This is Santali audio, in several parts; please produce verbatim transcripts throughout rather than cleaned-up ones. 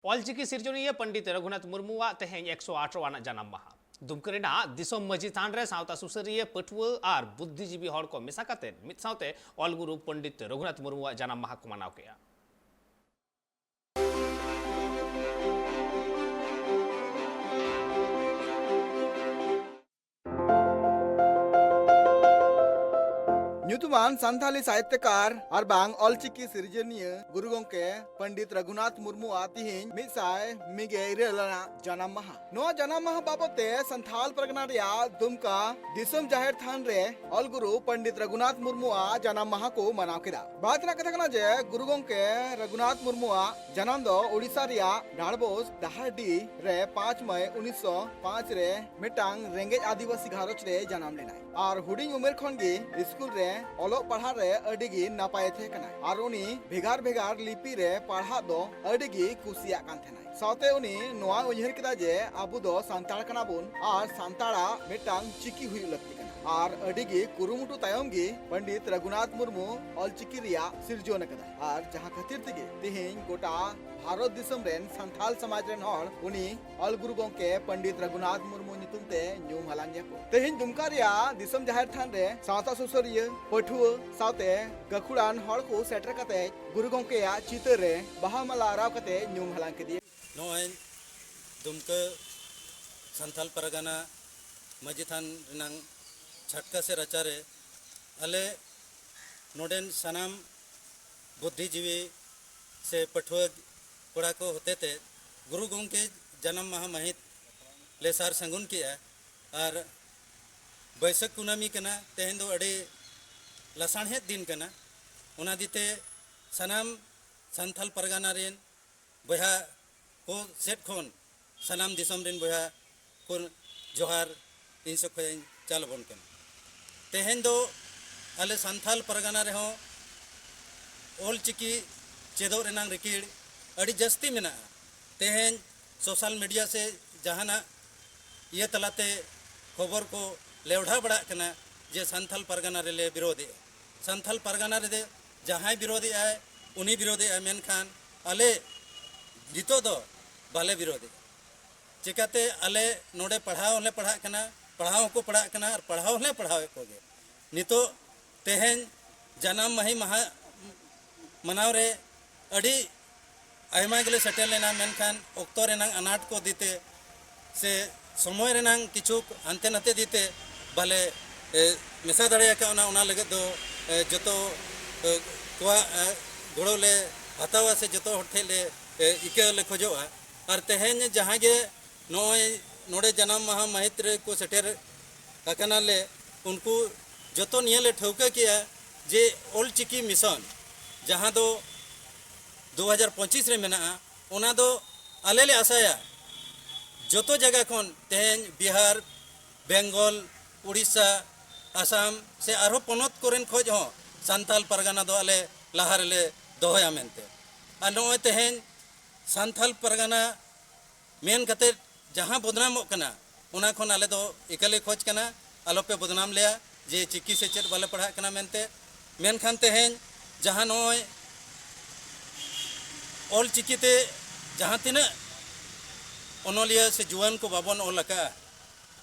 ᱚᱞᱪᱤᱠᱤ ᱥᱤᱨᱡᱚᱱᱤᱭᱟᱹ ᱯᱚᱱᱰᱤᱛ ᱨᱚᱜᱷᱩᱱᱟᱛᱷ ᱢᱩᱨᱢᱩᱣᱟᱜ ᱛᱮᱦᱮᱧ ᱮᱠᱥᱚ ᱟᱴᱷᱨᱚ ᱟᱱᱟᱜ ᱡᱟᱱᱟᱢ ᱢᱟᱦᱟ᱾ ᱫᱩᱢᱠᱟᱹ ᱨᱮᱱᱟᱜ ᱫᱤᱥᱚᱢ ᱢᱟᱹᱡᱷᱤ ᱛᱷᱟᱱ ᱨᱮ ᱥᱟᱶᱛᱟ ᱥᱩᱥᱟᱹᱨᱤᱭᱟᱹ, ᱯᱟᱹᱴᱷᱩᱣᱟᱹ ᱟᱨ ᱵᱩᱫᱽᱫᱷᱤᱡᱤᱵᱤ ᱦᱚᱲ ᱠᱚ ᱢᱮᱥᱟ ᱠᱟᱛᱮ ᱢᱤᱫ ᱥᱟᱶᱛᱮ ᱚᱞ ᱜᱩᱨᱩ ᱯᱚᱱᱰᱤᱛ ᱨᱚᱜᱷᱩᱱᱟᱛᱷ ᱢᱩᱨᱢᱩᱣᱟᱜ ᱡᱟᱱᱟᱢ ᱢᱟᱦᱟ ᱠᱚ ᱢᱟᱱᱟᱣ ᱠᱮᱫᱼᱟ᱾ ᱧᱩᱛᱩᱢᱟᱱ ᱥᱟᱱᱛᱟᱞᱤ ᱥᱟᱦᱤᱛᱭᱚᱠᱟᱨ ᱟᱨ ᱵᱟᱝ ᱚᱞᱪᱤᱠᱤ ᱥᱤᱨᱡᱚᱱᱤᱭᱟᱹ ᱜᱩᱨᱩ ᱜᱚᱢᱠᱮ ᱯᱚᱱᱰᱤᱛ ᱨᱚᱜᱷᱩᱱᱟᱛᱷ ᱢᱩᱨᱢᱩᱣᱟᱜ ᱛᱤᱦᱤᱧ ᱢᱤᱫ ᱥᱟᱭ ᱢᱤᱫ ᱜᱮᱞ ᱤᱨᱟᱹᱞ ᱟᱱᱟᱜ ᱡᱟᱱᱟᱢ ᱢᱟᱦᱟ᱾ ᱱᱚᱣᱟ ᱡᱟᱱᱟᱢ ᱢᱟᱦᱟ ᱵᱟᱵᱚᱛ ᱛᱮ ᱥᱟᱱᱛᱷᱟᱞ ᱯᱟᱨᱜᱟᱱᱟ ᱨᱮᱭᱟᱜ ᱫᱩᱢᱠᱟ ᱫᱤᱥᱚᱢ ᱡᱟᱦᱮᱨ ᱛᱷᱟᱱ ᱨᱮ ᱚᱞ ᱜᱩᱨᱩ ᱯᱚᱱᱰᱤᱛ ᱨᱚᱜᱷᱩᱱᱟᱛᱷ ᱢᱩᱨᱢᱩᱣᱟᱜ ᱡᱟᱱᱟᱢ ᱢᱟᱦᱟ ᱠᱚ ᱢᱟᱱᱟᱣ ᱠᱮᱫᱟ᱾ ᱵᱟᱫ ᱨᱮᱱᱟᱜ ᱠᱟᱛᱷᱟ ᱠᱟᱱᱟ ᱡᱮ ᱜᱩᱨᱩ ᱜᱚᱢᱠᱮ ᱨᱚᱜᱷᱩᱱᱟᱛᱷ ᱢᱩᱨᱢᱩᱣᱟᱜ ᱡᱟᱱᱟᱢ ᱫᱚ ᱳᱰᱤᱥᱟ ᱨᱮᱭᱟᱜ ᱰᱟᱲᱵᱳᱥ ᱰᱟᱦᱟᱨᱰᱤ ᱨᱮ ᱯᱟᱸᱪ ᱢᱟᱭ ᱩᱱᱤᱥᱥᱚ ᱯᱟᱸᱪ ᱨᱮ ᱢᱤᱫᱴᱟᱝ ᱨᱮᱸᱜᱮᱡ ᱟᱹᱫᱤᱵᱟᱹᱥᱤ ᱜᱷᱟᱨᱚᱸᱡᱽ ᱨᱮ ᱡᱟᱱᱟᱢ ᱞᱮᱱᱟᱭ ᱟᱨ ᱦᱩᱰᱤᱧ ᱩᱢᱮᱨ ᱠᱷᱚᱱ ᱜᱮ ᱥᱠᱩᱞ ᱨᱮ ᱚᱞᱚᱜ ᱯᱟᱲᱦᱟᱜ ᱨᱮ ᱟᱹᱰᱤ ᱜᱮ ᱱᱟᱯᱟᱭᱮ ᱛᱟᱦᱮᱸ ᱠᱟᱱᱟ ᱟᱨ ᱩᱱᱤ ᱵᱷᱮᱜᱟᱨ ᱵᱷᱮᱜᱟᱨ ᱞᱤᱯᱤ ᱨᱮ ᱯᱟᱲᱦᱟᱜ ᱫᱚ ᱟᱹᱰᱤ ᱜᱮ ᱠᱩᱥᱤᱭᱟᱜ ᱠᱟᱱ ᱛᱟᱦᱮᱱᱟᱭ᱾ ᱥᱟᱶᱛᱮ ᱩᱱᱤ ᱱᱚᱣᱟ ᱩᱭᱦᱟᱹᱨ ᱠᱮᱫᱟ ᱡᱮ ᱟᱵᱚ ᱫᱚ ᱥᱟᱱᱛᱟᱲ ᱠᱟᱱᱟ ᱵᱚᱱ ᱟᱨ ᱥᱟᱱᱛᱟᱲᱟᱜ ᱢᱤᱫᱴᱟᱝ ᱪᱤᱠᱤ ᱦᱩᱭᱩᱜ ᱞᱟᱹᱠᱛᱤ ᱠᱟᱱᱟ᱾ ᱟᱨ ᱟᱹᱰᱤ ᱜᱮ ᱠᱩᱨᱩᱢᱩᱴᱩ ᱛᱟᱭᱚᱢ ᱜᱮ ᱯᱚᱱᱰᱤᱛ ᱨᱚᱜᱷᱩᱱᱟᱛᱷ ᱢᱩᱨᱢᱩ ᱚᱞᱪᱤᱠᱤ ᱨᱮᱭᱟᱜ ᱥᱤᱨᱡᱚᱱ ᱟᱠᱟᱫᱟᱭ᱾ ᱟᱨ ᱡᱟᱦᱟᱸ ᱠᱷᱟᱹᱛᱤᱨ ᱛᱮᱜᱮ ᱛᱮᱦᱮᱧ ᱜᱚᱴᱟ ᱵᱷᱟᱨᱚᱛ ᱫᱤᱥᱚᱢ ᱨᱮᱱ ᱥᱟᱱᱛᱟᱲ ᱥᱚᱢᱟᱡᱽ ᱨᱮᱱ ᱦᱚᱲ ᱩᱱᱤ ᱚᱞ ᱜᱩᱨᱩ ᱜᱚᱢᱠᱮ ᱯᱚᱱᱰᱤᱛ ᱨᱚᱜᱷᱩᱱᱟᱛᱷ ᱢᱩᱨᱢᱩ ᱧᱩᱛᱩᱢ ᱛᱮ ᱧᱩᱢ ᱦᱟᱞᱟᱝ ᱮᱫᱟ ᱠᱚ᱾ ᱛᱮᱦᱮᱧ ᱫᱩᱢᱠᱟ ᱨᱮᱭᱟᱜ ᱫᱤᱥᱚᱢ ᱡᱟᱦᱮᱨ ᱛᱷᱟᱱ ᱨᱮ ᱥᱟᱶᱛᱟ ᱥᱩᱥᱟᱹᱨᱤᱭᱟᱹ, ᱯᱟᱹᱴᱷᱩᱣᱟᱹ ᱥᱟᱶᱛᱮ ᱜᱟᱹᱠᱷᱩᱲᱟᱱ ᱦᱚᱲ ᱠᱚ ᱥᱮᱴᱮᱨ ᱠᱟᱛᱮ ᱜᱩᱨᱩ ᱜᱚᱢᱠᱮᱭᱟᱜ ᱪᱤᱛᱟᱹᱨ ᱨᱮ ᱵᱟᱦᱟ ᱢᱟᱞᱟ ᱟᱨᱟᱣ ᱠᱟᱛᱮ ᱧᱩᱢ ᱦᱟᱞᱟᱝ ᱠᱮᱫᱮᱭᱟ᱾ ᱱᱚᱜᱼᱚᱭ ᱫᱩᱢᱠᱟᱹ ᱥᱟᱱᱛᱟᱞ ᱯᱟᱨᱜᱟᱱᱟ ᱢᱟᱹᱡᱷᱤ ᱛᱷᱟᱱ ᱨᱮᱱᱟᱝ ᱪᱷᱟᱴᱠᱟ ᱥᱮ ᱨᱟᱪᱟᱨᱮ ᱟᱞᱮ ᱱᱚᱰᱮᱱ ᱥᱟᱱᱟᱢ ᱵᱩᱫᱽᱫᱷᱤᱡᱤᱵᱤ ᱥᱮ ᱯᱟᱹᱴᱷᱩᱣᱟᱹ ᱠᱚᱲᱟ ᱠᱚ ᱦᱚᱛᱮᱛᱮ ᱜᱩᱨᱩ ᱜᱚᱢᱠᱮ ᱡᱟᱱᱟᱢ ᱢᱟᱦᱟ ᱢᱟᱹᱦᱤᱛ ᱞᱮ ᱥᱟᱨ ᱥᱟᱹᱜᱩᱱ ᱠᱮᱜᱼᱟ᱾ ᱟᱨ ᱵᱟᱹᱭᱥᱟᱹᱠᱷ ᱠᱩᱱᱟᱹᱢᱤ ᱠᱟᱱᱟ, ᱛᱮᱦᱮᱧ ᱫᱚ ᱟᱹᱰᱤ ᱞᱟᱥᱟᱲᱦᱮᱫ ᱫᱤᱱ ᱠᱟᱱᱟ᱾ ᱚᱱᱟ ᱫᱤᱛᱮ ᱥᱟᱱᱟᱢ ᱥᱟᱱᱛᱟᱞ ᱯᱟᱨᱜᱟᱱᱟ ᱨᱮᱱ ᱵᱚᱭᱦᱟ ᱠᱚ ᱥᱮᱫ ᱠᱷᱚᱱ ᱥᱟᱱᱟᱢ ᱫᱤᱥᱚᱢ ᱨᱮᱱ ᱵᱚᱭᱦᱟ ᱠᱚ ᱡᱚᱦᱟᱨ ᱤᱧ ᱥᱮᱫ ᱠᱷᱚᱱ ᱤᱧ ᱪᱟᱞ ᱟᱵᱚᱱ ᱠᱟᱱᱟ᱾ ᱛᱮᱦᱮᱧ ᱫᱚ ᱟᱞᱮ ᱥᱟᱱᱛᱟᱞ ᱯᱟᱨᱜᱟᱱᱟ ᱨᱮᱦᱚᱸ ᱚᱞ ᱪᱤᱠᱤ ᱪᱮᱫᱚᱜ ᱨᱮᱱᱟᱝ ᱨᱤᱠᱤᱲ ᱟᱹᱰᱤ ᱡᱟᱹᱥᱛᱤ ᱢᱮᱱᱟᱜᱼᱟ᱾ ᱛᱮᱦᱮᱧ social media ᱥᱮ ᱡᱟᱦᱟᱱᱟᱜ ᱤᱭᱟᱹ ᱛᱟᱞᱟᱛᱮ ᱠᱷᱚᱵᱚᱨ ᱠᱚ ᱞᱮᱣᱰᱷᱟ ᱵᱟᱲᱟᱜ ᱠᱟᱱᱟ ᱡᱮ ᱥᱟᱱᱛᱟᱞ ᱯᱟᱨᱜᱟᱱᱟ ᱨᱮᱞᱮ ᱵᱤᱨᱳᱫᱷᱮᱜᱼᱟ᱾ ᱥᱟᱱᱛᱟᱞ ᱯᱟᱨᱜᱟᱱᱟ ᱨᱮᱫᱚ ᱡᱟᱦᱟᱸᱭ ᱵᱤᱨᱳᱫᱷᱮᱜᱼᱟᱭ, ᱩᱱᱤ ᱵᱤᱨᱳᱫᱷᱮᱜᱼᱟᱭ, ᱢᱮᱱᱠᱷᱟᱱ ᱟᱞᱮ ᱱᱤᱛᱚᱜ ᱫᱚ ᱵᱟᱞᱮ ᱵᱤᱨᱳᱫᱷᱮᱜᱼᱟ᱾ ᱪᱮᱠᱟᱛᱮ ᱟᱞᱮ ᱱᱚᱰᱮ ᱯᱟᱲᱦᱟᱣ ᱦᱚᱸᱞᱮ ᱯᱟᱲᱦᱟᱜ ᱠᱟᱱᱟ, ᱯᱟᱲᱦᱟᱣ ᱦᱚᱸᱠᱚ ᱯᱟᱲᱦᱟᱜ ᱠᱟᱱᱟ ᱟᱨ ᱯᱟᱲᱦᱟᱣ ᱦᱚᱸᱞᱮ ᱯᱟᱲᱦᱟᱣᱮᱫ ᱠᱚᱜᱮ᱾ ᱱᱤᱛᱚᱜ ᱛᱮᱦᱮᱧ ᱡᱟᱱᱟᱢ ᱢᱟᱹᱦᱤ ᱢᱟᱦᱟ ᱢᱟᱱᱟᱣ ᱨᱮ ᱟᱹᱰᱤ ᱟᱭᱢᱟ ᱜᱮᱞᱮ ᱥᱮᱴᱮᱨ ᱞᱮᱱᱟ, ᱢᱮᱱᱠᱷᱟᱱ ᱚᱠᱛᱚ ᱨᱮᱱᱟᱜ ᱟᱱᱟᱴ ᱠᱚ ᱫᱤᱛᱮ ᱥᱮ ᱥᱚᱢᱚᱭ ᱨᱮᱱᱟᱜ ᱠᱤᱪᱷᱩ ᱦᱟᱱᱛᱮ ᱱᱟᱛᱮ ᱫᱤᱛᱮ ᱵᱟᱞᱮ ᱮ, ᱢᱮᱥᱟ ᱫᱟᱲᱮ ᱟᱠᱟᱣᱱᱟ᱾ ᱚᱱᱟ ᱞᱟᱹᱜᱤᱫ ᱫᱚ ᱮ, ᱡᱚᱛᱚ ᱮ, ᱠᱚᱣᱟᱜ ᱮ, ᱜᱚᱲᱚ ᱞᱮ ᱦᱟᱛᱟᱣᱟ ᱥᱮ ᱡᱚᱛᱚ ᱦᱚᱲ ᱴᱷᱮᱱ ᱞᱮ ᱮ, ᱤᱠᱟᱹ ᱞᱮ ᱠᱷᱚᱡᱚᱜᱼᱟ᱾ ᱟᱨ ᱛᱮᱦᱮᱧ ᱡᱟᱦᱟᱸ ᱜᱮ ᱱᱚᱜᱼᱚᱭ ᱱᱚᱰᱮ ᱡᱟᱱᱟᱢ ᱢᱟᱦᱟ ᱢᱟᱹᱦᱤᱛ ᱨᱮᱠᱚ ᱥᱮᱴᱮᱨ ᱟᱠᱟᱱᱟ ᱞᱮ, ᱩᱱᱠᱩ ᱡᱚᱛᱚ ᱱᱤᱭᱟᱹ ᱞᱮ ᱴᱷᱟᱹᱣᱠᱟᱹ ᱠᱮᱜᱼᱟ ᱡᱮ ᱚᱞ ᱪᱤᱠᱤ ᱢᱤᱥᱚᱱ ᱡᱟᱦᱟᱸ ᱫᱚ ᱫᱩ ᱦᱟᱡᱟᱨ ᱯᱚᱸᱪᱤᱥ ᱨᱮ ᱢᱮᱱᱟᱜᱼᱟ, ᱚᱱᱟ ᱫᱚ ᱟᱞᱮ ᱞᱮ ᱟᱥᱟᱭᱟ ᱡᱚᱛᱚ ᱡᱟᱭᱜᱟ ᱠᱷᱚᱱ ᱛᱮᱦᱮᱧ ᱵᱤᱦᱟᱨ, ᱵᱮᱝᱜᱚᱞ, ᱩᱲᱤᱥᱥᱟ, ᱟᱥᱟᱢ ᱥᱮ ᱟᱨᱦᱚᱸ ᱯᱚᱱᱚᱛ ᱠᱚᱨᱮᱱ ᱠᱷᱚᱡ ᱦᱚᱸ ᱥᱟᱱᱛᱟᱞ ᱯᱟᱨᱜᱟᱱᱟ ᱫᱚ ᱟᱞᱮ ᱞᱟᱦᱟ ᱨᱮᱞᱮ ᱫᱚᱦᱚᱭᱟ ᱢᱮᱱᱛᱮ᱾ ᱟᱨ ᱱᱚᱜᱼᱚᱭ ᱛᱮᱦᱮᱧ ᱥᱟᱱᱛᱟᱞ ᱯᱟᱨᱜᱟᱱᱟ ᱢᱮᱱ ᱠᱟᱛᱮ ᱡᱟᱦᱟᱸ ᱵᱚᱫᱱᱟᱢᱚᱜ ᱠᱟᱱᱟ, ᱚᱱᱟ ᱠᱷᱚᱱ ᱟᱞᱮ ᱫᱚ ᱮᱠᱟᱞᱮ ᱠᱷᱚᱡᱽ ᱠᱟᱱᱟ, ᱟᱞᱚᱯᱮ ᱵᱚᱫᱱᱟᱢ ᱞᱮᱭᱟ ᱡᱮ ᱪᱤᱠᱤ ᱥᱮ ᱪᱮᱫ ᱵᱟᱞᱮ ᱯᱟᱲᱦᱟᱜ ᱠᱟᱱᱟ ᱢᱮᱱᱛᱮ᱾ ᱢᱮᱱᱠᱷᱟᱱ ᱛᱮᱦᱮᱧ ᱡᱟᱦᱟᱸ ᱱᱚᱜᱼᱚᱭ ᱚᱞ ᱪᱤᱠᱤᱛᱮ ᱡᱟᱦᱟᱸ ᱛᱤᱱᱟᱹᱜ ᱚᱱᱚᱞᱤᱭᱟᱹ ᱥᱮ ᱡᱩᱣᱟᱹᱱ ᱠᱚ ᱵᱟᱵᱚᱱ ᱚᱞ ᱟᱠᱟᱫᱼᱟ,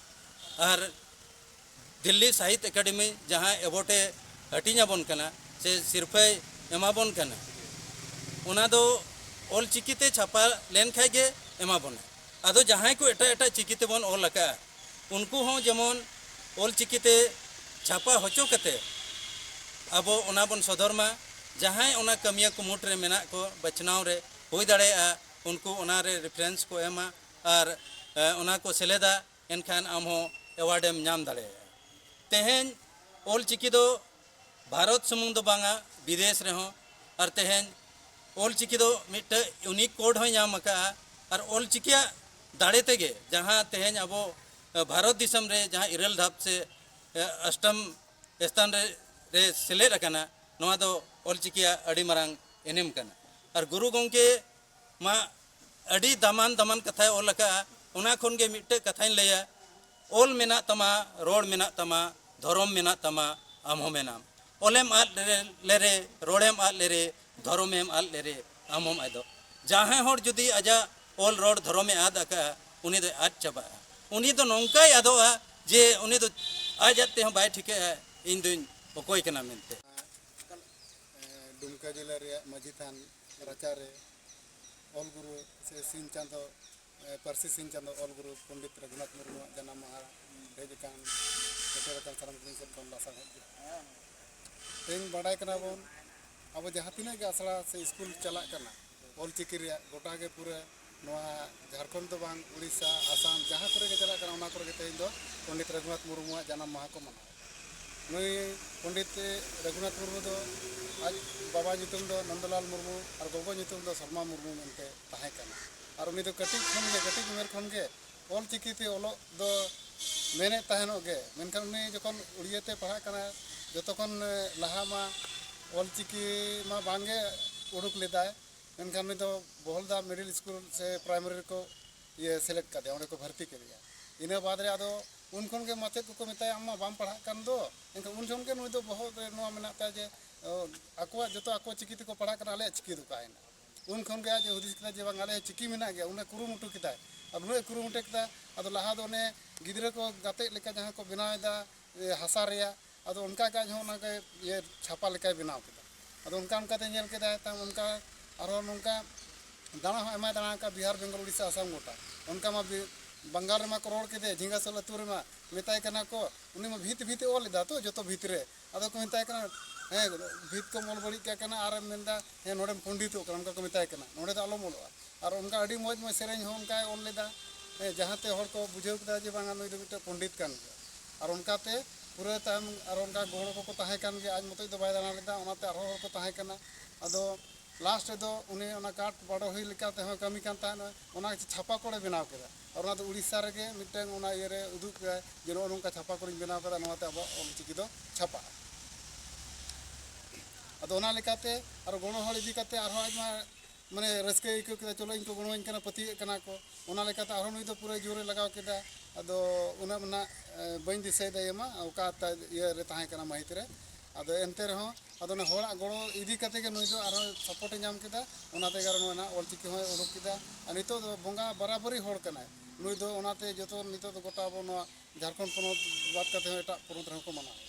ᱟᱨ ᱫᱤᱞᱞᱤ ᱥᱟᱦᱤᱛ ᱮᱠᱟᱰᱮᱢᱤ ᱡᱟᱦᱟᱸ ᱮᱣᱟᱨᱰ ᱮ ᱦᱟᱹᱴᱤᱧ ᱟᱵᱚᱱ ᱠᱟᱱᱟ ᱥᱮ ᱥᱤᱨᱯᱷᱟᱹᱭ ᱮᱢᱟᱵᱚᱱ ᱠᱟᱱᱟ, ᱚᱱᱟ ᱫᱚ ᱚᱞ ᱪᱤᱠᱤᱛᱮ ᱪᱷᱟᱯᱟ ᱞᱮᱱᱠᱷᱟᱡ ᱜᱮ ᱮᱢᱟ ᱵᱚᱱᱟ᱾ ᱟᱫᱚ ᱡᱟᱦᱟᱸᱭ ᱠᱚ ᱮᱴᱟᱜ ᱮᱴᱟᱜ ᱪᱤᱠᱤ ᱛᱮᱵᱚᱱ ᱚᱞ ᱟᱠᱟᱫᱼᱟ, ᱩᱱᱠᱩ ᱦᱚᱸ ᱡᱮᱢᱚᱱ ᱚᱞ ᱪᱤᱠᱤᱛᱮ ᱪᱷᱟᱯᱟ ᱦᱚᱪᱚ ᱠᱟᱛᱮ ᱟᱵᱚ ᱚᱱᱟ ᱵᱚᱱ ᱥᱚᱫᱚᱨ ᱢᱟ᱾ ᱡᱟᱦᱟᱸᱭ ᱚᱱᱟ ᱠᱟᱹᱢᱤᱭᱟᱹ ᱠᱩᱢᱩᱴ ᱨᱮ ᱢᱮᱱᱟᱜ ᱠᱚ, ᱵᱟᱪᱷᱱᱟᱣ ᱨᱮ ᱦᱩᱭ ᱫᱟᱲᱮᱭᱟᱜᱼᱟ, ᱩᱱᱠᱩ ᱚᱱᱟ ᱨᱮ ᱨᱮᱯᱷᱟᱨᱮᱱᱥ ᱠᱚ ᱮᱢᱟ ᱟᱨ ᱮ, ᱚᱱᱟ ᱠᱚ ᱥᱮᱞᱮᱫᱟ, ᱮᱱᱠᱷᱟᱱ ᱟᱢ ᱦᱚᱸ ᱮᱣᱟᱨᱰ ᱮᱢ ᱧᱟᱢ ᱫᱟᱲᱮᱭᱟᱜᱼᱟ᱾ ᱛᱮᱦᱮᱧ ᱚᱞ ᱪᱤᱠᱤ ᱫᱚ ᱵᱷᱟᱨᱚᱛ ᱥᱩᱢᱩᱝ ᱫᱚ ᱵᱟᱝᱟ, ᱵᱤᱫᱮᱥ ᱨᱮᱦᱚᱸ᱾ ᱟᱨ ᱛᱮᱦᱮᱧ ᱚᱞ ᱪᱤᱠᱤ ᱫᱚ ᱢᱤᱫᱴᱮᱡ ᱤᱭᱩᱱᱤᱠ ᱠᱳᱰ ᱦᱚᱸᱭ ᱧᱟᱢ ᱟᱠᱟᱫᱼᱟ᱾ ᱟᱨ ᱚᱞ ᱪᱤᱠᱤᱭᱟᱜ ᱫᱟᱲᱮ ᱛᱮᱜᱮ ᱡᱟᱦᱟᱸ ᱛᱮᱦᱮᱧ ᱟᱵᱚ ᱮ, ᱵᱷᱟᱨᱚᱛ ᱫᱤᱥᱚᱢ ᱨᱮ ᱡᱟᱦᱟᱸ ᱤᱨᱟᱹᱞ ᱫᱷᱟᱯ ᱥᱮ ᱮ, ᱚᱥᱴᱚᱢ ᱥᱛᱷᱟᱱ ᱨᱮ, ᱨᱮ ᱥᱮᱞᱮᱫ ᱟᱠᱟᱱᱟ, ᱱᱚᱣᱟ ᱫᱚ ᱚᱞ ᱪᱤᱠᱤᱭᱟᱜ ᱟᱹᱰᱤ ᱢᱟᱨᱟᱝ ᱮᱱᱮᱢ ᱠᱟᱱᱟ᱾ ᱟᱨ ᱜᱩᱨᱩ ᱜᱚᱢᱠᱮ ᱢᱟ ᱟᱹᱰᱤ ᱫᱟᱢᱟᱱ ᱫᱟᱢᱟᱱ ᱠᱟᱛᱷᱟᱭ ᱚᱞ ᱟᱠᱟᱫᱼᱟ᱾ ᱚᱱᱟ ᱠᱷᱚᱱ ᱜᱮ ᱢᱤᱫᱴᱮᱡ ᱠᱟᱛᱷᱟᱧ ᱞᱟᱹᱭᱟ, ᱚᱞ ᱢᱮᱱᱟᱜ ᱛᱟᱢᱟ, ᱨᱚᱲ ᱢᱮᱱᱟᱜ ᱛᱟᱢᱟ, ᱫᱷᱚᱨᱚᱢ ᱢᱮᱱᱟᱜ ᱛᱟᱢᱟ, ᱟᱢ ᱦᱚᱸ ᱢᱮᱱᱟᱢ᱾ ᱚᱞᱮᱢ ᱟᱫ ᱞᱮᱨᱮ, ᱞᱮᱨᱮ, ᱨᱚᱲᱮᱢ ᱟᱫ ᱞᱮᱨᱮ, ᱫᱷᱚᱨᱚᱢᱮᱢ ᱟᱫ ᱞᱮᱨᱮ, ᱟᱢ ᱦᱚᱸᱢ ᱟᱫᱚᱜ᱾ ᱡᱟᱦᱟᱸᱭ ᱦᱚᱲ ᱡᱩᱫᱤ ᱟᱡᱟᱜ ᱚᱞ ᱨᱚᱲ ᱫᱷᱚᱨᱚᱢᱮ ᱟᱫ ᱟᱠᱟᱫᱼᱟ, ᱩᱱᱤ ᱫᱚᱭ ᱟᱫ ᱪᱟᱵᱟᱜᱼᱟ᱾ ᱩᱱᱤ ᱫᱚ ᱱᱚᱝᱠᱟᱭ ᱟᱫᱚᱜᱼᱟ ᱡᱮ ᱩᱱᱤ ᱫᱚ ᱟᱡ ᱟᱡ ᱛᱮᱦᱚᱸ ᱵᱟᱭ ᱴᱷᱤᱠᱟᱹᱜᱼᱟ ᱤᱧ ᱫᱩᱧ ᱚᱠᱚᱭ ᱠᱟᱱᱟ ᱢᱮᱱᱛᱮ᱾ ᱰᱩᱢᱠᱟ ᱡᱮᱞᱟ ᱨᱮᱭᱟᱜ ᱢᱟᱹᱡᱷᱤ ᱛᱷᱟᱱ ᱨᱟᱪᱟᱨᱮ ᱚᱞ ᱜᱩᱨᱩ ᱥᱮ ᱥᱤᱧ ᱪᱟᱸᱫᱚ, ᱯᱟᱹᱨᱥᱤ ᱥᱤᱧ ᱪᱟᱸᱫᱚ ᱚᱞ ᱜᱩᱨᱩ ᱯᱚᱱᱰᱤᱛ ᱨᱚᱜᱷᱩᱱᱟᱛᱷ ᱢᱩᱨᱢᱩᱣᱟᱜ ᱡᱟᱱᱟᱢ ᱢᱟᱦᱟ ᱦᱮᱡ ᱟᱠᱟᱱ, ᱥᱮᱴᱮᱨ ᱟᱠᱟᱱ ᱥᱟᱱᱟᱢ ᱠᱚ ᱥᱮᱫ ᱠᱷᱚᱱ ᱞᱟᱥᱟᱲᱦᱮᱫ ᱡᱚᱦᱟᱨ᱾ ᱛᱮᱦᱮᱧ ᱵᱟᱰᱟᱭ ᱠᱟᱱᱟ ᱵᱚᱱ, ᱟᱵᱚ ᱡᱟᱦᱟᱸ ᱛᱤᱱᱟᱹᱜ ᱜᱮ ᱟᱥᱲᱟ ᱥᱮ ᱥᱠᱩᱞ ᱪᱟᱞᱟᱜ ᱠᱟᱱᱟ, ᱚᱞ ᱪᱤᱠᱤ ᱨᱮᱭᱟᱜ ᱜᱚᱴᱟ ᱜᱮ ᱯᱩᱨᱟᱹ ᱱᱚᱣᱟ ᱡᱷᱟᱲᱠᱷᱚᱸᱰ ᱫᱚ ᱵᱟᱝ, ᱩᱲᱤᱥᱥᱟ, ᱟᱥᱟᱢ, ᱡᱟᱦᱟᱸ ᱠᱚᱨᱮ ᱜᱮ ᱪᱟᱞᱟᱜ ᱠᱟᱱᱟ, ᱚᱱᱟ ᱠᱚᱨᱮ ᱜᱮ ᱛᱮᱦᱮᱧ ᱫᱚ ᱯᱚᱱᱰᱤᱛ ᱨᱚᱜᱷᱩᱱᱟᱛᱷ ᱢᱩᱨᱢᱩᱣᱟᱜ ᱡᱟᱱᱟᱢ ᱢᱟᱦᱟ ᱠᱚ ᱢᱟᱱᱟᱣᱟ᱾ ᱱᱩᱭ ᱯᱚᱱᱰᱤᱛ ᱨᱚᱜᱷᱩᱱᱟᱛᱷ ᱢᱩᱨᱢᱩ ᱫᱚ ᱟᱡ ᱵᱟᱵᱟ ᱧᱩᱛᱩᱢ ᱫᱚ ᱱᱚᱱᱫᱚᱞᱟᱞ ᱢᱩᱨᱢᱩ ᱟᱨ ᱜᱚᱜᱚ ᱧᱩᱛᱩᱢ ᱫᱚ ᱥᱚᱨᱢᱟ ᱢᱩᱨᱢᱩ ᱢᱮᱱᱛᱮ ᱛᱟᱦᱮᱸ ᱠᱟᱱᱟ᱾ ᱟᱨ ᱩᱱᱤ ᱫᱚ ᱠᱟᱹᱴᱤᱡ ᱠᱷᱚᱱ ᱜᱮ, ᱠᱟᱹᱴᱤᱡ ᱩᱢᱮᱨ ᱠᱷᱚᱱ ᱜᱮ ᱚᱞ ᱪᱤᱠᱤ ᱛᱮ ᱚᱞᱚᱜ ᱫᱚ ᱢᱮᱱᱮᱫ ᱛᱟᱦᱮᱱᱚᱜ ᱜᱮ, ᱢᱮᱱᱠᱷᱟᱱ ᱩᱱᱤ ᱡᱚᱠᱷᱚᱱ ᱩᱲᱤᱭᱟᱹ ᱛᱮ ᱯᱟᱲᱦᱟᱜ ᱠᱟᱱᱟ, ᱡᱚᱛᱚ ᱠᱷᱚᱱ ᱞᱟᱦᱟ ᱢᱟ ᱚᱞ ᱪᱤᱠᱤ ᱢᱟ ᱵᱟᱝ ᱜᱮ ᱩᱰᱩᱠ ᱞᱮᱫᱟᱭ, ᱢᱮᱱᱠᱷᱟᱱ ᱩᱱᱤ ᱫᱚ ᱵᱚᱦᱚᱞᱫᱟ ᱢᱤᱰᱤᱞ ᱥᱠᱩᱞ ᱥᱮ ᱯᱨᱟᱭᱢᱟᱨᱤ ᱨᱮᱠᱚ ᱤᱭᱟᱹ ᱥᱮᱞᱮᱫ ᱠᱟᱫᱮᱭᱟ, ᱚᱸᱰᱮ ᱠᱚ ᱵᱷᱟᱨᱛᱤ ᱠᱮᱫᱮᱭᱟ᱾ ᱤᱱᱟᱹ ᱵᱟᱫᱽ ᱨᱮ ᱟᱫᱚ ᱩᱱ ᱠᱷᱚᱱ ᱜᱮ ᱢᱟᱪᱮᱫ ᱠᱚᱠᱚ ᱢᱮᱛᱟᱭᱟ, "ᱟᱢ ᱢᱟ ᱵᱟᱢ ᱯᱟᱲᱦᱟᱜ ᱠᱟᱱ ᱫᱚ", ᱮᱱᱠᱷᱟᱱ ᱩᱱ ᱠᱷᱚᱱ ᱜᱮ ᱱᱩᱭ ᱫᱚ ᱵᱚᱦᱚᱜ ᱨᱮ ᱱᱚᱣᱟ ᱢᱮᱱᱟᱜ ᱛᱟᱭᱟ ᱡᱮ, ᱚ, ᱟᱠᱚᱣᱟᱜ ᱡᱚᱛᱚ ᱟᱠᱚ ᱪᱤᱠᱤ ᱛᱮᱠᱚ ᱯᱟᱲᱦᱟᱜ ᱠᱟᱱᱟ, ᱟᱞᱮᱭᱟᱜ ᱪᱤᱠᱤ ᱫᱚ ᱚᱠᱟᱭᱮᱱᱟ? ᱩᱱ ᱠᱷᱚᱱ ᱜᱮ ᱟᱡ ᱮ ᱦᱩᱫᱤᱥ ᱠᱮᱫᱟ ᱡᱮ, "ᱵᱟᱝ, ᱟᱞᱮᱭᱟᱜ ᱪᱤᱠᱤ ᱢᱮᱱᱟᱜ ᱜᱮᱭᱟ", ᱩᱱᱤ ᱠᱩᱨᱩᱢᱩᱴᱩ ᱠᱮᱫᱟᱭ᱾ ᱟᱨ ᱩᱱᱟᱹᱜ ᱮ ᱠᱩᱨᱩᱢᱩᱴᱩ ᱠᱮᱫᱟ, ᱟᱫᱚ ᱞᱟᱦᱟ ᱫᱚ ᱚᱱᱮ ᱜᱤᱫᱽᱨᱟᱹ ᱠᱚ ᱜᱟᱛᱮᱜ ᱞᱮᱠᱟ ᱡᱟᱦᱟᱸ ᱠᱚ ᱵᱮᱱᱟᱣ ᱮᱫᱟ, ᱮ, ᱦᱟᱥᱟ ᱨᱮᱭᱟᱜ, ᱟᱫᱚ ᱚᱱᱠᱟ ᱜᱮ ᱟᱡ ᱦᱚᱸ ᱚᱱᱟ ᱜᱮ ᱤᱭᱟᱹ ᱪᱷᱟᱯᱟ ᱞᱮᱠᱟᱭ ᱵᱮᱱᱟᱣ ᱠᱮᱫᱟ᱾ ᱟᱫᱚ ᱚᱱᱠᱟ ᱚᱱᱠᱟᱛᱮ ᱧᱮᱞ ᱠᱮᱫᱟᱭ, ᱛᱟᱭᱚᱢ ᱚᱱᱠᱟ ᱟᱨᱦᱚᱸ ᱱᱚᱝᱠᱟ ᱫᱟᱬᱟ ᱦᱚᱸ ᱟᱭᱢᱟᱭ ᱫᱟᱬᱟ ᱟᱠᱟᱫ, ᱵᱤᱦᱟᱨ, ᱵᱮᱝᱜᱚᱞ, ᱩᱲᱤᱥᱥᱟ, ᱟᱥᱟᱢ ᱜᱚᱴᱟ᱾ ᱚᱱᱠᱟ ᱢᱟ ᱵᱤ-, ᱵᱟᱝᱜᱟᱞ ᱨᱮᱢᱟ ᱠᱚ ᱨᱚᱲ ᱠᱮᱫᱮ, ᱡᱷᱤᱸᱜᱟᱹᱥᱳᱞ ᱟᱹᱛᱩ ᱨᱮᱢᱟ ᱢᱮᱛᱟᱭ ᱠᱟᱱᱟ ᱠᱚ, ᱩᱱᱤ ᱢᱟ ᱵᱷᱤᱛ ᱵᱷᱤᱛ ᱮ ᱚᱞ ᱮᱫᱟ ᱛᱚ, ᱡᱚᱛᱚ ᱵᱷᱤᱛ ᱨᱮ᱾ ᱟᱫᱚ ᱠᱚ ᱢᱮᱛᱟᱭ ᱠᱟᱱᱟ, "ᱦᱮᱸ, ᱵᱷᱤᱛ ᱠᱚᱢ ᱚᱞ ᱵᱟᱹᱲᱤᱡ ᱠᱟᱜ ᱠᱟᱱᱟ", ᱟᱨᱮᱢ ᱢᱮᱱᱫᱟ, "ᱦᱮᱸ, ᱱᱚᱰᱮᱢ ᱯᱚᱱᱰᱤᱛᱚᱜ ᱠᱟᱱᱟ", ᱚᱱᱠᱟ ᱠᱚ ᱢᱮᱛᱟᱭ ᱠᱟᱱᱟ, "ᱱᱚᱰᱮ ᱫᱚ ᱟᱞᱚᱢ ᱚᱞᱚᱜᱼᱟ᱾" ᱟᱨ ᱚᱱᱠᱟ ᱟᱹᱰᱤ ᱢᱚᱡᱽ ᱢᱚᱡᱽ ᱥᱮᱨᱮᱧ ᱦᱚᱸ ᱚᱱᱠᱟᱭ ᱚᱞ ᱞᱮᱫᱟ, ᱦᱮᱸ, ᱡᱟᱦᱟᱸᱛᱮ ᱦᱚᱲ ᱠᱚ ᱵᱩᱡᱷᱟᱹᱣ ᱠᱮᱫᱟ ᱡᱮ ᱵᱟᱝᱟ, ᱱᱩᱭ ᱫᱚ ᱢᱤᱫᱴᱮᱱ ᱯᱚᱱᱰᱤᱛ ᱠᱟᱱ ᱜᱮᱭᱟ᱾ ᱟᱨ ᱚᱱᱠᱟᱛᱮ ᱯᱩᱨᱟᱹ ᱛᱟᱭᱚᱢ ᱟᱨ ᱚᱱᱠᱟ ᱜᱚᱲᱚ ᱠᱚᱠᱚ ᱛᱟᱦᱮᱸ ᱠᱟᱱ ᱜᱮᱭᱟ, ᱟᱡ ᱢᱚᱛᱚᱡ ᱫᱚ ᱵᱟᱭ ᱫᱟᱬᱟ ᱞᱮᱫᱟ, ᱚᱱᱟᱛᱮ ᱟᱨᱦᱚᱸ ᱦᱚᱲ ᱠᱚ ᱛᱟᱦᱮᱸ ᱠᱟᱱᱟ᱾ ᱟᱫᱚ ᱞᱟᱥᱴ ᱨᱮᱫᱚ ᱩᱱᱤ ᱚᱱᱟ ᱠᱟᱴ ᱵᱟᱰᱚᱦᱤ ᱞᱮᱠᱟ ᱛᱮᱦᱚᱸ ᱠᱟᱹᱢᱤ ᱠᱟᱱ ᱛᱟᱦᱮᱱᱟ, ᱚᱱᱟ ᱪᱷᱟᱯᱟ ᱠᱚᱲᱮ ᱵᱮᱱᱟᱣ ᱠᱮᱫᱟ᱾ ᱟᱨ ᱚᱱᱟ ᱫᱚ ᱩᱲᱤᱥᱥᱟ ᱨᱮᱜᱮ ᱢᱤᱫᱴᱟᱝ ᱚᱱᱟ ᱤᱭᱟᱹᱨᱮ ᱩᱫᱩᱜ ᱠᱮᱫᱟ ᱡᱮ ᱱᱚᱜᱼᱚ ᱱᱚᱝᱠᱟ ᱪᱷᱟᱯᱟ ᱠᱚᱨᱮᱧ ᱵᱮᱱᱟᱣ ᱠᱟᱫᱟ, ᱱᱚᱣᱟᱛᱮ ᱟᱵᱚᱣᱟᱜ ᱚᱞ ᱪᱤᱠᱤ ᱫᱚ ᱪᱷᱟᱯᱟᱜᱼᱟ᱾ ᱟᱫᱚ ᱚᱱᱟ ᱞᱮᱠᱟᱛᱮ ᱟᱨ ᱜᱚᱲᱚ ᱦᱚᱲ ᱤᱫᱤ ᱠᱟᱛᱮ ᱟᱨᱦᱚᱸ ᱟᱡ ᱢᱟ ᱢᱟᱱᱮ ᱨᱟᱹᱥᱠᱟᱹᱭ ᱟᱹᱭᱠᱟᱹᱣ ᱠᱮᱫᱟ, ᱪᱚᱞᱚ ᱤᱧ ᱠᱚ ᱜᱚᱲᱚᱣᱟᱹᱧ ᱠᱟᱱᱟ, ᱯᱟᱹᱛᱭᱟᱹᱜ ᱠᱟᱱᱟ ᱠᱚ᱾ ᱚᱱᱟ ᱞᱮᱠᱟᱛᱮ ᱟᱨᱦᱚᱸ ᱱᱩᱭ ᱫᱚ ᱯᱩᱨᱟᱹ ᱡᱳᱨᱮ ᱞᱟᱜᱟᱣ ᱠᱮᱫᱟ᱾ ᱟᱫᱚ ᱩᱱᱟᱹᱜ ᱱᱟᱜ, ᱮ, ᱵᱟᱹᱧ ᱫᱤᱥᱟᱹᱭᱮᱫᱟ ᱤᱭᱟᱹ ᱢᱟ, ᱚᱠᱟ ᱛᱟ-, ᱤᱭᱟᱹ ᱨᱮ ᱛᱟᱦᱮᱸ ᱠᱟᱱᱟ ᱢᱟᱹᱦᱤᱛ ᱨᱮ᱾ ᱟᱫᱚ ᱮᱱᱛᱮ ᱨᱮᱦᱚᱸ ᱟᱫᱚ ᱚᱱᱟ ᱦᱚᱲᱟᱜ ᱜᱚᱲᱚ ᱤᱫᱤ ᱠᱟᱛᱮ ᱜᱮ ᱱᱩᱭ ᱫᱚ ᱟᱨᱦᱚᱸ ᱥᱟᱯᱳᱨᱴ ᱮ ᱧᱟᱢ ᱠᱮᱫᱟ᱾ ᱚᱱᱟ ᱛᱮᱜᱮ ᱟᱨᱚ ᱱᱚᱣᱟ ᱱᱟᱜ ᱚᱞᱪᱤᱠᱤ ᱦᱚᱸᱭ ᱚᱰᱚᱠ ᱠᱮᱫᱟ᱾ ᱟᱨ ᱱᱤᱛᱚᱜ ᱫᱚ ᱵᱚᱸᱜᱟ ᱵᱟᱨᱟᱵᱟᱹᱨᱤ ᱦᱚᱲ ᱠᱟᱱᱟᱭ ᱱᱩᱭ ᱫᱚ᱾ ᱚᱱᱟᱛᱮ ᱡᱚᱛᱚ ᱱᱤᱛᱚᱜ ᱫᱚ ᱜᱚᱴᱟ ᱟᱵᱚ ᱱᱚᱣᱟ ᱡᱷᱟᱲᱠᱷᱚᱸᱰ ᱯᱚᱱᱚᱛ ᱵᱟᱫ ᱠᱟᱛᱮ ᱦᱚᱸ ᱮᱴᱟᱜ ᱯᱚᱱᱚᱛ ᱨᱮᱦᱚᱸ ᱠᱚ ᱢᱟᱱᱟᱣᱟ᱾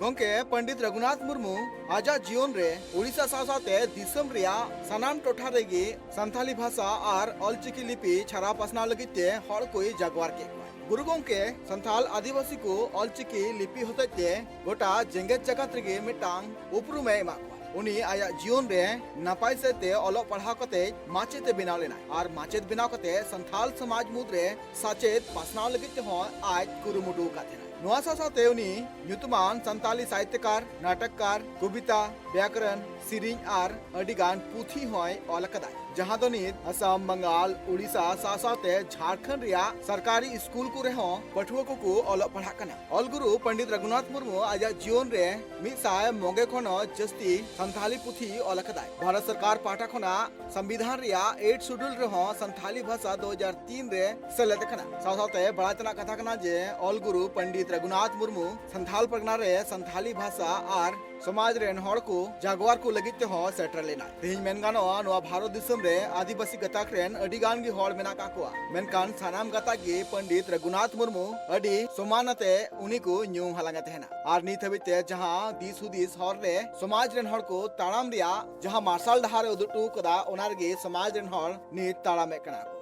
ᱜᱚᱢᱠᱮ ᱯᱚᱱᱰᱤᱛ ᱨᱚᱜᱷᱩᱱᱟᱛᱷ ᱢᱩᱨᱢᱩ ᱟᱡᱟᱜ ᱡᱤᱭᱚᱱ ᱨᱮ ᱳᱰᱤᱥᱟ ᱥᱟᱶ ᱥᱟᱶᱛᱮ ᱫᱤᱥᱚᱢ ᱨᱮᱭᱟᱜ ᱥᱟᱱᱟᱢ ᱴᱚᱴᱷᱟ ᱨᱮᱜᱮ ᱥᱟᱱᱛᱷᱟᱞᱤ ᱵᱷᱟᱥᱟ ᱟᱨ ᱚᱞᱪᱤᱠᱤ ᱞᱤᱯᱤ ᱪᱷᱟᱨᱟᱣ ᱯᱟᱥᱱᱟᱣ ᱞᱟᱹᱜᱤᱫ ᱛᱮ ᱦᱚᱲ ᱠᱚᱭ ᱡᱟᱜᱣᱟᱨ ᱠᱮᱫ ᱠᱚᱣᱟ᱾ ᱜᱩᱨᱩ ᱜᱚᱢᱠᱮ ᱥᱟᱱᱛᱷᱟᱞ ᱟᱹᱫᱤᱵᱟᱹᱥᱤ ᱠᱚ ᱚᱞᱪᱤᱠᱤ ᱞᱤᱯᱤ ᱦᱚᱛᱮᱡ ᱛᱮ ᱜᱚᱴᱟ ᱡᱮᱜᱮᱛ ᱡᱟᱠᱟᱛ ᱨᱮᱜᱮ ᱢᱤᱫᱴᱟᱝ ᱩᱯᱨᱩᱢ ᱮ ᱮᱢᱟᱜ ᱠᱚᱣᱟ᱾ ᱩᱱᱤ ᱟᱭᱟᱜ ᱡᱤᱭᱚᱱ ᱨᱮ ᱱᱟᱯᱟᱭ ᱥᱮᱫ ᱛᱮ ᱚᱞᱚᱜ ᱯᱟᱲᱦᱟᱣ ᱠᱟᱛᱮ ᱢᱟᱪᱮᱫ ᱮ ᱵᱮᱱᱟᱣ ᱞᱮᱱᱟ ᱟᱨ ᱢᱟᱪᱮᱫ ᱵᱮᱱᱟᱣ ᱠᱟᱛᱮ ᱥᱟᱱᱛᱷᱟᱞ ᱥᱚᱢᱟᱡᱽ ᱢᱩᱫᱽᱨᱮ ᱥᱟᱪᱮᱫ ᱯᱟᱥᱱᱟᱣ ᱞᱟᱹᱜᱤᱫ ᱛᱮᱦᱚᱸ ᱟᱡ ᱠᱩᱨᱩᱢᱩᱴᱩ ᱟᱠᱟᱫ ᱛᱟᱦᱮᱱᱟ᱾ ᱱᱚᱣᱟ ᱥᱟᱶ ᱥᱟᱶᱛᱮ ᱩᱱᱤ ᱧᱩᱛᱩᱢᱟᱱ ᱥᱟᱱᱛᱟᱞᱤ ᱥᱟᱦᱤᱛᱭᱚᱠᱟᱨ, ᱱᱟᱴᱚᱠᱠᱟᱨ, ᱠᱚᱵᱤᱛᱟ, ᱵᱮᱭᱟᱠᱚᱨᱚᱱ, ᱥᱮᱨᱮᱧ ᱟᱨ ᱟᱹᱰᱤ ᱜᱟᱱ ᱯᱩᱛᱷᱤ ᱦᱚᱸᱭ ᱚᱞ ᱟᱠᱟᱫᱟᱭ, ᱡᱟᱦᱟᱸ ᱫᱚ ᱱᱤᱛ ᱟᱥᱟᱢ, ᱵᱟᱝᱜᱟᱞ, ᱳᱰᱤᱥᱟ ᱥᱟᱶ ᱥᱟᱶᱛᱮ ᱡᱷᱟᱲᱠᱷᱚᱸᱰ ᱨᱮᱭᱟᱜ ᱥᱚᱨᱠᱟᱨᱤ ᱥᱠᱩᱞ ᱠᱚᱨᱮ ᱦᱚᱸ ᱯᱟᱹᱴᱷᱩᱣᱟᱹ ᱠᱚᱠᱚ ᱚᱞᱚᱜ ᱯᱟᱲᱦᱟᱜ ᱠᱟᱱᱟ᱾ ᱚᱞ ᱜᱩᱨᱩ ᱯᱚᱱᱰᱤᱛ ᱨᱚᱜᱷᱩᱱᱟᱛᱷ ᱢᱩᱨᱢᱩ ᱟᱡᱟᱜ ᱡᱤᱭᱚᱱ ᱨᱮ ᱢᱤᱫ ᱥᱟᱭ ᱢᱚᱜᱮ ᱠᱷᱚᱱ ᱦᱚᱸ ᱡᱟᱹᱥᱛᱤ ᱥᱟᱱᱛᱷᱟᱞᱤ ᱯᱩᱛᱷᱤ ᱚᱞ ᱟᱠᱟᱫᱟᱭ᱾ ᱵᱷᱟᱨᱚᱛ ᱥᱚᱨᱠᱟᱨ ᱯᱟᱦᱴᱟ ᱠᱷᱚᱱᱟᱜ ᱥᱚᱝᱵᱤᱫᱷᱟᱱ ᱨᱮᱭᱟᱜ ᱮᱭᱤᱴ ᱥᱤᱰᱩᱞ ᱨᱮᱦᱚᱸ ᱥᱟᱱᱛᱷᱟᱞᱤ ᱵᱷᱟᱥᱟ ᱫᱩ ᱦᱟᱡᱟᱨ ᱛᱤᱱ ᱨᱮ ᱥᱮᱞᱮᱫ ᱟᱠᱟᱱᱟ᱾ ᱥᱟᱶ ᱥᱟᱶᱛᱮ ᱵᱟᱲᱟᱭ ᱛᱮᱱᱟᱜ ᱠᱟᱛᱷᱟ ᱠᱟᱱᱟ ᱡᱮ ᱚᱞ ᱜᱩᱨᱩ ᱯᱚᱱᱰᱤᱛ ᱨᱚᱜᱷᱩᱱᱟᱛᱷ ᱢᱩᱨᱢᱩ ᱥᱟᱱᱛᱷᱟᱞ ᱯᱟᱨᱜᱟᱱᱟ ᱨᱮ ᱥᱟᱱᱛᱷᱟᱞᱤ ᱵᱷᱟᱥᱟ ᱟᱨ ᱥᱚᱢᱟᱡᱽ ᱨᱮᱱ ᱦᱚᱲ ᱠᱚ ᱡᱟᱜᱣᱟᱨ ᱠᱚ ᱞᱟᱹᱜᱤᱫ ᱛᱮᱦᱚᱸ ᱥᱮᱴᱮᱨ ᱞᱮᱱᱟ᱾ ᱛᱮᱦᱮᱧ ᱢᱮᱱ ᱜᱟᱱᱚᱜᱼᱟ, ᱱᱚᱣᱟ ᱵᱷᱟᱨᱚᱛ ᱫᱤᱥᱚᱢ ᱨᱮ ᱟᱹᱫᱤᱵᱟᱹᱥᱤ ᱜᱟᱛᱟᱠ ᱨᱮᱱ ᱟᱹᱰᱤ ᱜᱟᱱ ᱜᱮ ᱦᱚᱲ ᱢᱮᱱᱟᱜ ᱠᱟᱜ ᱠᱚᱣᱟ, ᱢᱮᱱᱠᱷᱟᱱ ᱥᱟᱱᱟᱢ ᱜᱟᱛᱟᱠ ᱜᱮ ᱯᱚᱱᱰᱤᱛ ᱨᱚᱜᱷᱩᱱᱟᱛᱷ ᱢᱩᱨᱢᱩ ᱟᱹᱰᱤ ᱥᱚᱢᱢᱟᱱ ᱟᱛᱮ ᱩᱱᱤ ᱠᱚ ᱧᱩᱢ ᱦᱟᱞᱟᱝ ᱮ ᱛᱟᱦᱮᱱᱟ᱾ ᱟᱨ ᱱᱤᱛ ᱦᱟᱹᱵᱤᱡ ᱛᱮ ᱡᱟᱦᱟᱸ ᱫᱤᱥ ᱦᱩᱫᱤᱥ ᱦᱚᱨ ᱨᱮ ᱥᱚᱢᱟᱡᱽ ᱨᱮᱱ ᱦᱚᱲ ᱠᱚ ᱛᱟᱲᱟᱢ ᱨᱮᱭᱟᱜ ᱡᱟᱦᱟᱸ ᱢᱟᱨᱥᱟᱞ ᱰᱟᱦᱟᱨ ᱮ ᱩᱫᱩᱜ ᱦᱚᱴᱚ ᱠᱟᱫᱟ, ᱚᱱᱟ ᱨᱮᱜᱮ ᱥᱚᱢᱟᱡᱽ ᱨᱮᱱ ᱦᱚᱲ ᱱᱤᱛ ᱛᱟᱲᱟᱢᱮᱫ ᱠᱟᱱᱟ ᱠᱚ᱾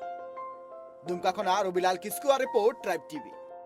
ᱫᱩᱢᱠᱟ ᱠᱷᱚᱱᱟᱜ ᱨᱚᱵᱤᱞᱟᱞ ᱠᱤᱥᱠᱩᱣᱟᱜ ᱨᱤᱯᱳᱨᱴ, ᱴᱨᱟᱭᱤᱵᱽ ᱴᱤᱵᱷᱤ᱾